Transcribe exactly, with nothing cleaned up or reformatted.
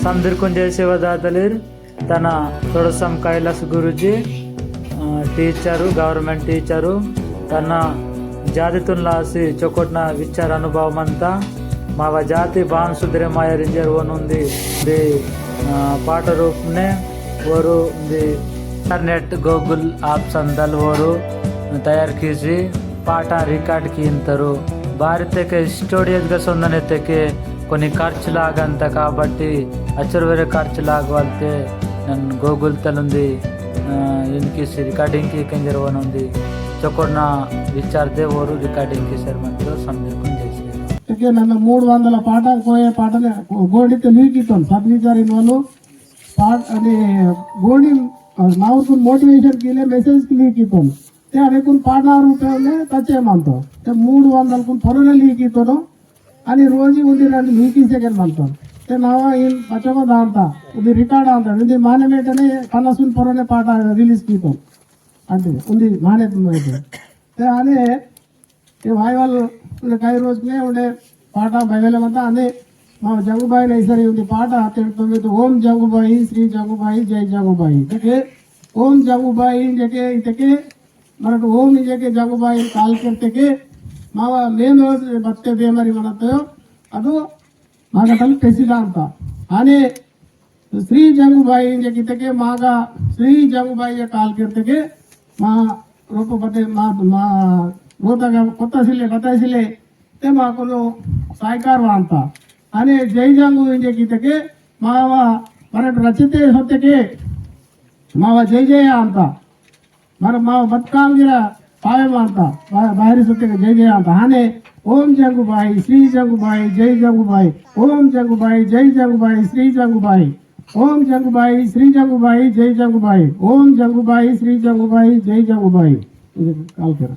समदिरकुन जय सेवा दातलीर। तना तोड़सम कैलास गुरुजी, अ, टीचरु, गवर्नमेंट टीचरु, तना जातितुन लासी चोकोटना विचार अनुभव मंता। मावा जाति बान सुधरे मायर इंजर वनुंदी, दी, अ, पाठ रूपने वरु दी इंटरनेट, Google option दल वरु तयार कीसी पाटा रिकॉर्ड कींतरु। बारी तेके स्टूडियो गा सोंदने तेके कोनी खर्च लागंता काबट्टी अचर वेरे खर्च लागवालते नन Google तलुंदी, अ, इनकी सी रिकॉर्डिंग की केंजर वनुंदी चोकोड़ना विचार दे वोरु रिकॉर्डिंग की सर मंत्र समझे कुन जैसे। तेके नन मूड वांदला पाटा कोये पाटा ने गोंडी ते लीकितोन सब विचार इनवालु पाट अने गोंडी, अ, नावरकुन मोटिवेशन कीले मैसेज की लीकितोन। ते अवेकुन पाटा रूपे ने तचे मंतो। ते मूड वांदलकुन फरने लीकितोन। अनि रोजी उंदी रंड लीकी सेकंड मंतोन। ते नावा इन पचोको दांता, उंदी रिकॉर्ड आंता, उंदी माने मेटने पन्नास सुन परोने पाटा रिलीज कीतोन। अंते, उंदी माने मेटने। ते आने, ते भाई वाल, उंदे कई रोज ने, उंदे पाटा भाई वाले मंता, आने, मा जंगुबाई नहीं सरी, उंदी पाटा, ते तो में तो ओम जंगुबाई, श्री जंगुबाई, जय जंगुबाई। देखे, ओम जंगुबाई, देखे, देखे, मरट ओम इंजेके जंगुबाई काल करतेके मावा मेन रोज बत्ते बेमारी मनतो अदु मागा तल पेसिदांता। आने श्री जंगुबाई इंजेके तेके मागा श्री जंगुबाई ये काल करतेके मा रोपो बते मा, मा रोता गा कोता सिले बताई सिले ते माकुनु सायकार वांता। आने जय जंगु इंजेके तेके मावा मरट रचिते होतेके मावा जय जय आंता। मर माव बतकाल गिरा पावे मानता, बा-, बाहरी सत्य का जय जय आता। हाने ओम जंगुबाई, श्री जंगुबाई, जय जंगुबाई, ओम जंगुबाई, जय जंगुबाई, श्री जंगुबाई, ओम जंगुबाई, श्री जंगुबाई, जय जंगुबाई, ओम जंगुबाई, श्री जंगुबाई, जय जंगुबाई। ये काल करा।